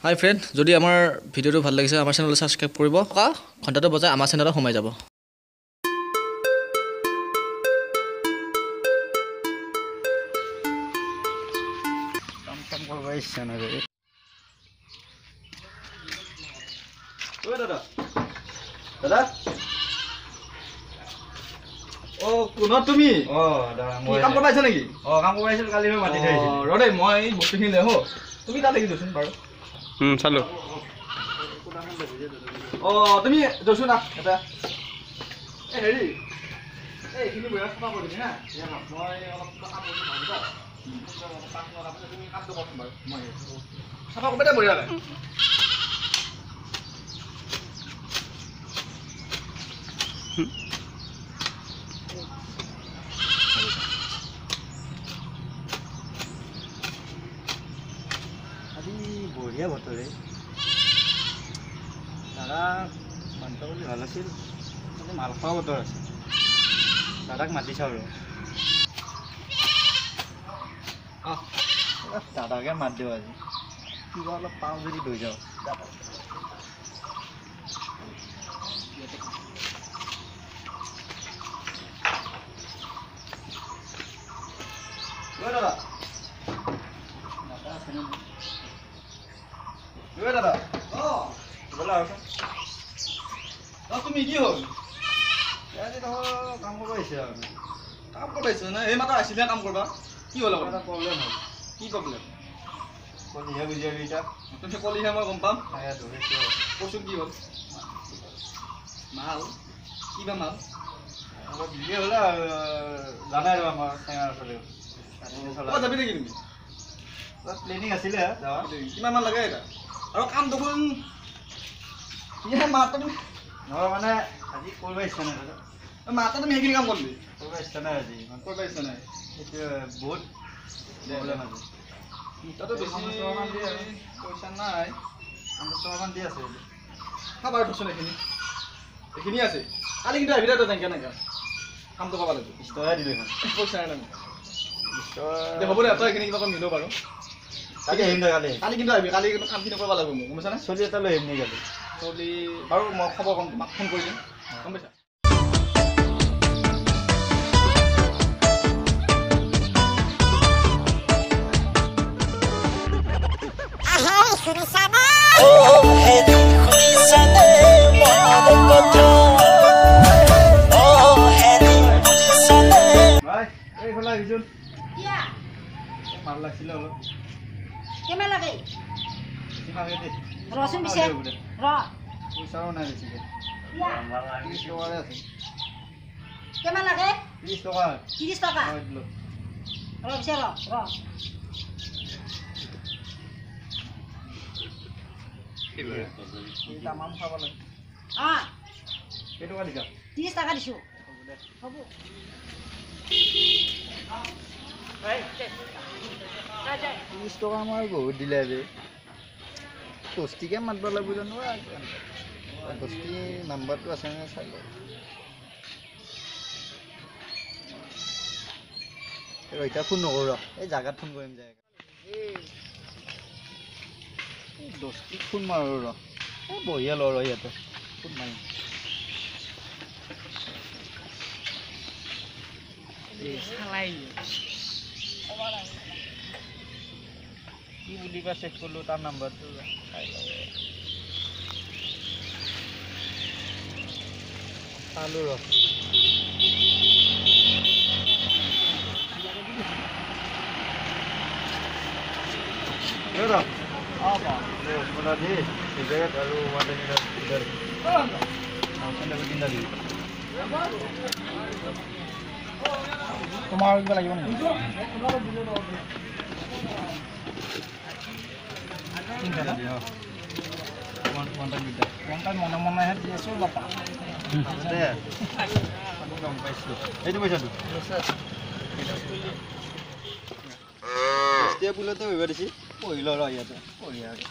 হাই friend, যদি আমাৰ ভিডিঅ'টো ভাল লাগিছে আমাৰ চেনেলটো ছাবস্ক্ৰাইব কৰিব, ঘণ্টাটো বজাই আমাৰ চেনেলত সোমাই যাব। দাদা দাদা, অ কোনত তুমি? অ দাদা, মই কাম কৰিব আহিছা নেকি? অ কাম কৰিব আহিছিলোঁ, কালি মই মাতি থৈ আহিছিলোঁ। ৰ দেই, মই এই বস্তুখিনি লৈ আহোঁ, তুমি তাত লাগি যোৱাচোন বাৰু। চালোঁ। অ তুমি যোৱাচোন আহ এটা। এই হেৰি, এই এইখিনি বঢ়িয়া চাফা কৰি দিবি হা। মই অলপ কিবা কাম কৰিছোঁ নহয়, তুমি কামটো কৰচোন বাৰু, মই চাফা কৰিবা দেই বঢ়িয়াকৈ। আজি বঢ়িয়া বতৰে, দাদা মানুহটো বুলি ভাল আছিল, আজি মাল খোৱা বতৰ আছে, দাদাক মাতি চাওঁ ৰ। দাদাকে মাত দিওঁ আজি, কিবা অলপ পাওঁ যদি লৈ যাওঁ। দাদা দাদা আছেনে? দাদা অ ব'লা আহোচোন। তুমি কি হ'ল? আজি দেখোন কাম কৰিব আহিছে আৰু। কাম কৰিব আহিছে নে? এই মাত্ৰ আহিছিলে কাম কৰবা, কি হ'ল? এটা প্ৰব্লেম হ'ল। কি প্ৰব্লেম? কলিহে বুজি পাবি এতিয়া। তুমি কলিহে মই গম পাম। কচোন কি হ'ল? মাল কিবা মাল অলপ দিলেই হ'ল আৰু, জানাই আৰু আমাৰ চেঙাৰ ওচৰতে। ক'ৰবাত যাবি নেকি তুমি? প্লেনিং আছিলে যাৱা। কিমান মান লাগে এতিয়া? আৰু কাম দেখোন মাত্ৰ তুমি নহয় মানে আজি কৰিব ইচ্ছা নাই দাদা। মাত্ৰ তুমি সেইখিনি কাম কৰিলি? কৰিব ইচ্ছা নাই আজি, কৰিব ইচ্ছা নাই। সেইটোৱে বহুত প্ৰব্লেম আজি। তাতো বেছি পইচা নাই, 50 টকামান দি আছে। হা বাৰু থচোন, এইখিনি এইখিনি আছে। কালি কিন্তু আহিবি দে তই, তেনেকৈ এনেকৈ কামটো কৰিব লাগিব। 20 টকাই দিলোঁ এখন, পইচা নাই। 20 টকা দে হ'ব দে, তই এইখিনি কিবা মিলো বাৰু। কালি আহিম দে, কালি কালি কিন্তু আহিবি, কালি কিন্তু কামখিনি কৰিব লাগিব মোক, গম পাইছানে? চলি এটা লৈ আহিম নেকি কালি? চলি বাৰু মই খবৰ ক'ম, তোমাক ফোন কৰি দিম, গম পাইছা? এইফালে আহিছোন, মাল লাগিছিলে অলপ। কিমান লাগে? ৰচোন পিছে ৰ, পইচাও নাই বেছিকৈ, 30 টকাৰে আছে। কিমান লাগে? 30 টকা। 30 টকা? ৰ পিছে ৰ ৰ। তামাম খাব লাগে। অঁ কেইটকা দিছা? 30 টকা দিছোঁ। হ'ব। 30 টকা আমাৰ বহুত দিলে বে। দস্তিকে মাতব লাগিব জানো, দস্তি নাম্বাৰটো আছে নে চাই লওঁ। এতিয়া ফোন নকৰোঁ ৰ, এই জাগাত ফোন কৰিম যায়। দস্তিক ফোন মাৰোঁ ৰ, এই বঢ়িয়া ল ৰ, ইয়াতে ফোন মাৰিম। কি বুলি বা চেক কৰিলোঁ তাৰ নাম্বাৰটো চাই লওঁ। পালোঁ ৰ। চিগাৰেট আৰু তোমাৰ কিবা লাগিব নেকি? মনে মনেহে দি আছোঁ বাপা। গম পাইছোঁ, এইটো পইচাটো পুলতে বহিব দিছে, বহি ল ৰ ইয়াতে বঢ়িয়াকৈ।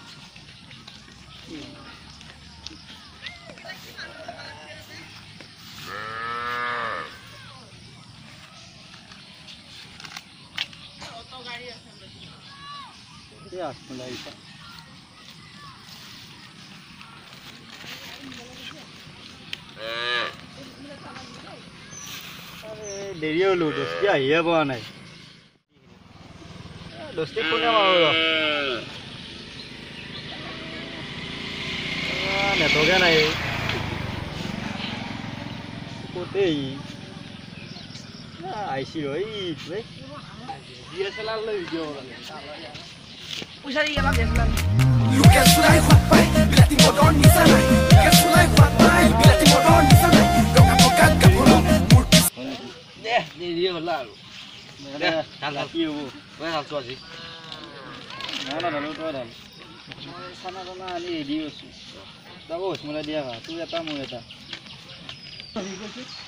দেৰি হ'লো, দোস্তি আহিয়ে পোৱা নাই। দোস্তিক ফোনে মাৰো ৰ, নেটৱৰ্কে নাই। ক'তে আহিছি ৰ, এই DSLR লৈ ভিডিঅ' পইচা দি গেলা DSLR। Local চুলাই সোৱাদ পায়, বিলাতী মদৰ নিচা নাই। লোকেল চুলাই সোৱাদ পায়, বিলাতী মদৰ নিচা নাই। ৰঙা বগা গাভৰু মোৰ দে দেৰিয়ে হ'ল আৰু। দে, কি হ'ব? তই ঢালছো আজি। মই নাঢালো, তই ঢাল। মই চানা তানা আনি ৰেডি কৰিছোঁ। তই হজমলা দিয়া খা, তোৰ এটা মোৰ এটা।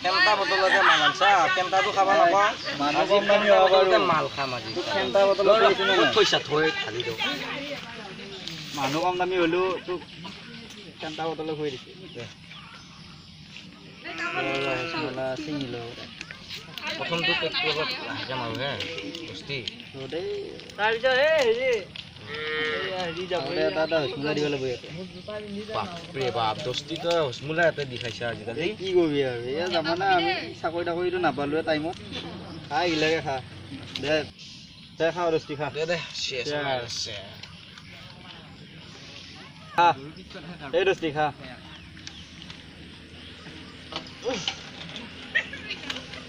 কেনটা বটলতে মাল আনছা, কেনটাটো খাব নাপাওঁ। মানুহ আজি কম দামী হ'ব বাৰু। বটলতে মাল খাম আজি। তোক কেনটা বটলত দিছোঁ নে ক'ত নাই? থৈছা? থৈ ঢালি দিওঁ। মানুহ কম দামী হ'লেও তোক কেনটা বটলত খুৱাই দিছোঁ। দে হজমলা ছিঙি লওঁ। প্ৰথমটো পেকটো অলপ লাহেকে মাৰো হে দোস্তি। দেই। তাৰপিছত এই হেৰি হেৰি যাব। আগতে এটা এটা হজমলা দিব লাগিব ইয়াতে। বাপৰে বাপ, দোস্তি তই হজমোলা ইয়াতে দি খাইছা আজিকালি। কি কৰিবি আৰু, এয়া জামানা। আমি চাকৰি তাকৰিটো নাপালোৱে টাইমত। খা, এইগিলাকে খা। দে দে, খা দোস্তি, খা। দে দে, চেচ আছে। খা এই দোস্তি, খা।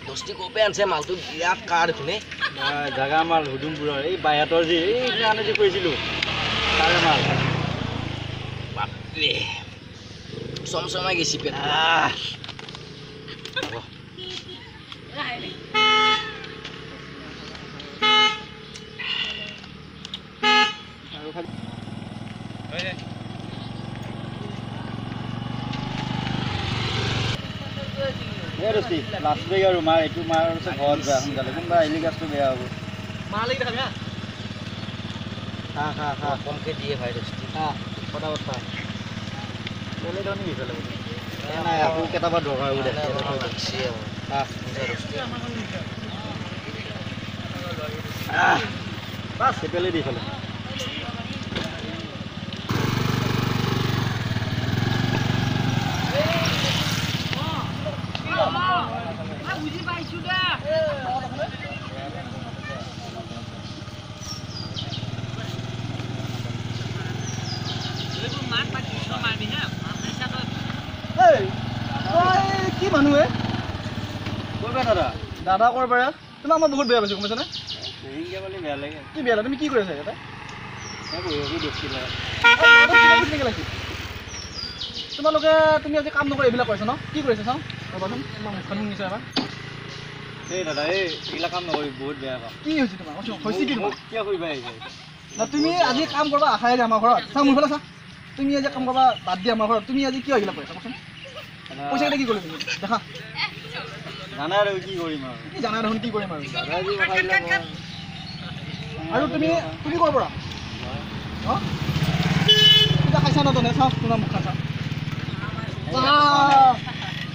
দোস্তি ক'পে আনছে মালটো? বিৰাট কাৰ দেখোন। জাগা মাল, হুদুমপুৰৰ এই বাইহাটৰ যি এইদিনাখনে যি কৈছিলোঁ, তাৰে মাল। বাপৰে, চমচমাই গেছি পেট। আৰু খাবি? এই দোস্তি, লাষ্ট ব্ৰেক আৰু মাৰ এইটো। মাৰ পিছত ঘৰত যা সোনকালে, কোনোবা আহিলে গাছটো বেয়া হ'ব। মাল লাগি দেখাবি হা। খা খা খা। কমকে দিয়ে ভাই দোস্তি। খা, ফটাফট খা। বেলেগ ধৰণে সিফালে নাই, আকৌ কেইটামান দৰকাৰ হ'ব দে। লাগছে। খা। দোস্তি। বাছ, সেইফালে দি ফালে। বুজি পাইছো দে। এই তই কি মানুহ হে? ক'ৰ পৰা দাদা? দাদা ক'ৰ পৰা? তোমাক মই বহুত বেয়া পাইছোঁ, গম পাইছানে? এনেকৈ ক'লে বেয়া লাগে। কি বেয়া লাগে? তুমি কি কৰি আছা ইয়াতে? মই বহি আছোঁ দোস্তিৰ লগত। কেনেকৈ লাগিছে তোমালোকে? তুমি আজি কাম নকৰি এইবিলাক কৰিছা ন? কি কৰিছা চাওঁ ৰ'বাচোন, তোমাৰ মুখখন শুনিছা এবাৰ। এই দাদা, এই এইগিলা কাম নকৰিবি, বহুত বেয়া কাম। কি হৈছে তোমাৰ? কৈছো, হৈছে কি তোমাৰ? মোক কিয় কৰিব আহিছে? না, তুমি আজি কাম কৰবা আশাই নাই আমাৰ ঘৰত। চা, মোৰ ফালে চা। তুমি আজি কাম কৰবা বাদ দিয়া আমাৰ ঘৰত। তুমি আজি কিয় এইবিলাক কৰিছা কচোন? পইচা কেইটা কি কৰিলি তুমি? দেখা। জানা আৰু কি কৰিম আৰু। কি জানা দেখোন, কি কৰিম আৰু? দাদা, যি কথাবিলাক কয়। আৰু তুমি ক'ৰ পৰা? অঁ, কিবা খাইছা ন তনে? চাওঁ তোমাৰ মুখখন চা।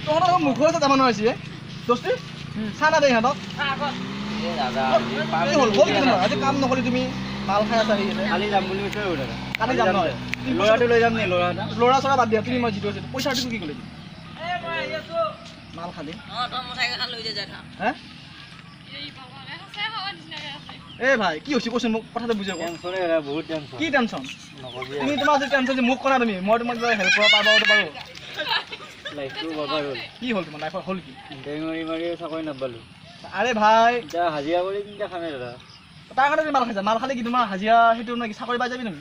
তহঁতৰ মুখৰ ওচৰত মানুহ আহিছে দোস্তি, চা না দে ইহঁতক। এই দাদা। কি হ'ল? হ'ল কি তোমাৰ? আজি কাম নকৰি তুমি মাল খাই আছা আহি। কালি যাম বুলি কৈছে আৰু দাদা। কালি যাম নহয়? ল'ৰাটো লৈ যাম নি, ল'ৰা এটা? ল'ৰা চৰা বাদ দিয়া। তুমি মই যিটো আছে পইচাটো কি কৰিলি? মাল খালি হে? এ ভাই, কি হৈছে কচোন মোক, কথাটো বুজাই কোৱা। টেনচনে দাদা, বহুত টেনচন। কি টেনচন? নকবি। তুমি তোমাৰ যদি টেনচন মোক কৰা তুমি, মই তোমাক কিবা হেল্প কৰিব পাৰোঁ পাৰোঁ। লাইফটো বৰবাদ হ'ল। কি হ'ল তোমাৰ লাইফত? হ'ল কি? ইণ্টাৰভিউ মাৰি মাৰি চাকৰি নাপালোঁ। আৰে ভাই, এতিয়া হাজিৰা কৰি কেনেকৈ খামে দাদা? তাৰ কাৰণে তুমি মাল খাইছা? মাল খালে কি তোমাৰ হাজিৰা সেইটো নেকি চাকৰি পাই যাবি তুমি?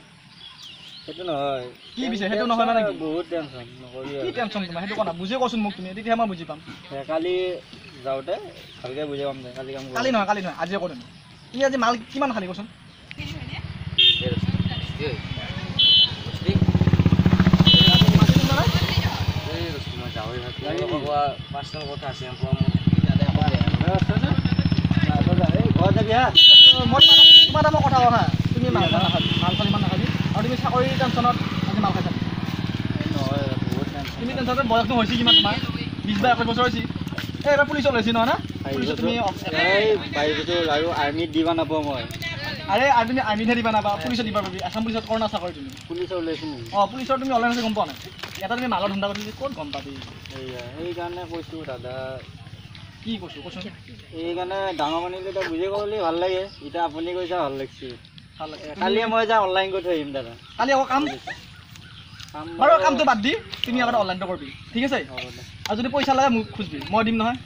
সেইটো নহয়। কি পিছে সেইটো নহয় মানে কি? বহুত টেনচন, নকবি। কি আৰু টেনচন তোমাৰ সেইটো কোৱা না, বুজি কচোন মোক তুমি, তেতিয়াহে মই বুজি পাম। দে, কালি যাওঁতে ভালকৈ বুজাই পাম দে। কালি কাম কৰিম। কালি নহয়, কালি নহয়, আজিয়ে কওঁ তুমি। তুমি আজি মাল কিমান খালি কচোন? দোস্তি, এই দোস্তি, মই যাওঁৱেই ভাই। পাৰ্চনেল কথা আছে মোৰ। ঘৰত যাবি হা? মই তোমাৰ এটা মই কথা কওঁ হা, তুমি মাল নাখাবি, মাল চাল ইমান নাখাবি। আৰু তুমি চাকৰিৰ টেনচনত আজি মাল খাইছা? নহয়, বহুত টেনচন। তুমি টেনচনত, বয়সটো হৈছে কিমান তোমাৰ? 20 বা 21 বছৰ হৈছে। এই এবাৰ পুলিচত ওলাইছে নহয় না? পুলিচত তুমি এই 22 বছৰ আৰু আৰ্মিত দিবা নাপাওঁ মই। আৰে আৰু তুমি আৰ্মিতহে দিবা নাপা, পুলিচত দিবা পাবি। আছাম পুলিচত কৰ না চাকৰি তুমি। পুলিচৰ ওলাইছে নেকি? অঁ, পুলিচৰ তুমি অনলাইন আছে, গম পোৱা নাই? এটা তুমি মালৰ ধন্দা কৰি ক'ত গম পাবি? সেইকাৰণে কৈছোঁ দাদা। কি কৈছোঁ কচোন? সেইকাৰণে ডাঙৰ মানুহ এতিয়া বুজি ক'বলৈ ভাল লাগে। এতিয়া আপুনি কৈছে ভাল লাগছে। ভাল লাগে। কালিয়ে মই যাম অনলাইন কৰি থৈ আহিম দাদা। কালি আকৌ কাম বাৰু, কামটো বাদ দি তুমি আগতে অনলাইনটো কৰিবি, ঠিক আছে? আৰু যদি পইচা লাগে মোক খুজিবি, মই দিম নহয়।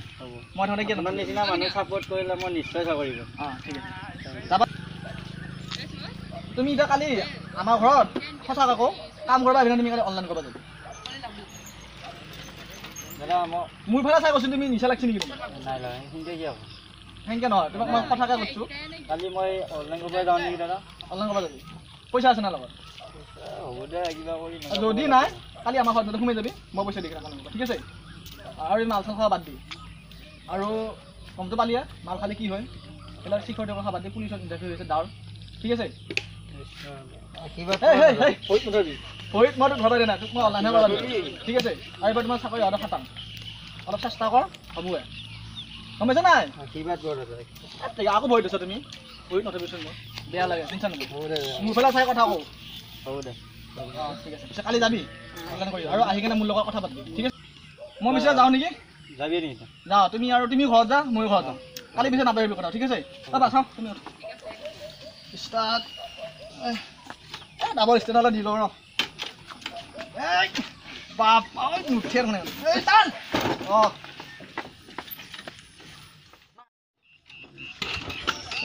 মই থাকোঁতে কিয় আপোনাৰ নিচিনা মানুহ ছাপোৰ্ট কৰিলে মই নিশ্চয় চাকৰি কৰিম। অঁ ঠিক আছে, যাবা তুমি এতিয়া কালি আমাৰ ঘৰত। সঁচাকৈ কওঁ, কাম কৰিব আহিলে তুমি কালি অনলাইন কৰিব যাবি। দাদা মই মোৰ ফালে চাই কৈছোঁ, তুমি নিচা লাগছে নেকি তোমাৰ? নাই নাই, সেইখিনিতে কি হ'ব? সেনেকৈ নহয়, তোমাক মই কথাকে কৈছোঁ। কালি মই অনলাইন কৰিব যাওঁ নেকি দাদা? অনলাইন কৰিব যাবি? পইচা আছে না লগত? হ'ব দে, কিবা কৰি। যদি নাই কালি আমাৰ ঘৰত সোমাই যাবি, মই পইচা দি কেনে, ঠিক আছে? আৰু এই মাল চাল খোৱা বাদ দি, আৰু গমটো পালিয়ে মাল খালে কি হয়, এইবিলাক শিখৰ কথা বাদ দি। পুলিচত ইণ্টাৰভিউ হৈছে ডাৱৰ, ঠিক আছে? ভৰিত নধৰিবি, ভৰিত মই তোক ধৰবাই দিয়া নাই, তোক মই অনলাইনহে কৰিব দিম, ঠিক আছে? আৰু এইবাৰ তোমাৰ চাকৰি হোৱাটো খাটাং, অলপ চেষ্টা কৰ, হ'বয়ে, গম পাইছা নাই? আকৌ ভৰিত ধৰিছা তুমি, ভৰিত নধৰিবিচোন, মোৰ বেয়া লাগে, শুনিছা নেকি? মোৰ ফালে চাই কথা কওঁ। হ'ব দে। অঁ ঠিক আছে, পিছে কালি যাবি অনলাইন কৰি আৰু আহি কেনে মোৰ লগত কথা পাতিবি, ঠিক আছে? মই পিছে যাওঁ নেকি? যাবি নেকি? যাওঁ, তুমি আৰু তুমি ঘৰত যা, ময়ো ঘৰত যাওঁ। কালি পিছে নাপাৰিবি কথা, ঠিক আছে? বাবা চাওঁ তুমি ষ্টাৰ্ট। এই ডাবল ষ্টেণ্ড হ'লে দি লওঁ ৰ। এই বাপ নুঠে দেখোন। এই টান। অঁ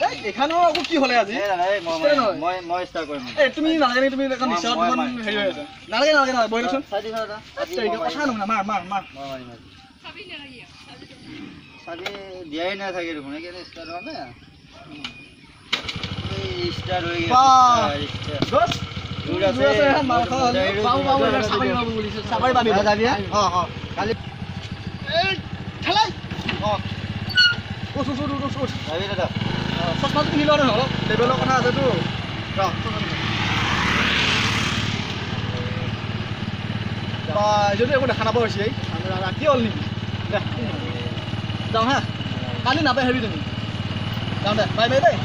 এই এইখনৰ আকৌ কি হ'লে আজি? মই ষ্টাৰ্ট কৰিম। এই তুমি নালাগে, তুমি এখন নিচাত হেৰি হৈ আছে। নালাগে নালাগে নালাগে, বহি লচোন। কথা নুশুনা, মাৰ মাৰ মাৰ। চাবি দিয়াই নাই থাকে দেখোন, সেইকাৰণে ষ্টাৰ্ট হোৱা নাই। ষ্টাৰ্ট হৈ গৈছে। চশমাটো পিন্ধি লোৱা নহয়, অলপ লেবেলৰ কথা আছেতো। বা যদি একো দেখা নাপাওঁ হৈছে, ৰাতি হ'ল নেকি? দে যাওঁ হা, কালি নাপাই হেৰি তুমি। যাওঁ দে, বাই বাই দেই।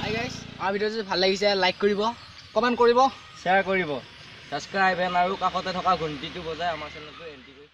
হাই গাইছ, আমাৰ ভিডিঅ'টো যদি ভাল লাগিছে লাইক কৰিব, কমেণ্ট কৰিব, শ্বেয়াৰ কৰিব, ছাবস্ক্ৰাইব এণ্ড আৰু কাষতে থকা ঘণ্টিটো বজাই আমাৰ চেনেলটো এণ্ট্ৰি কৰিব।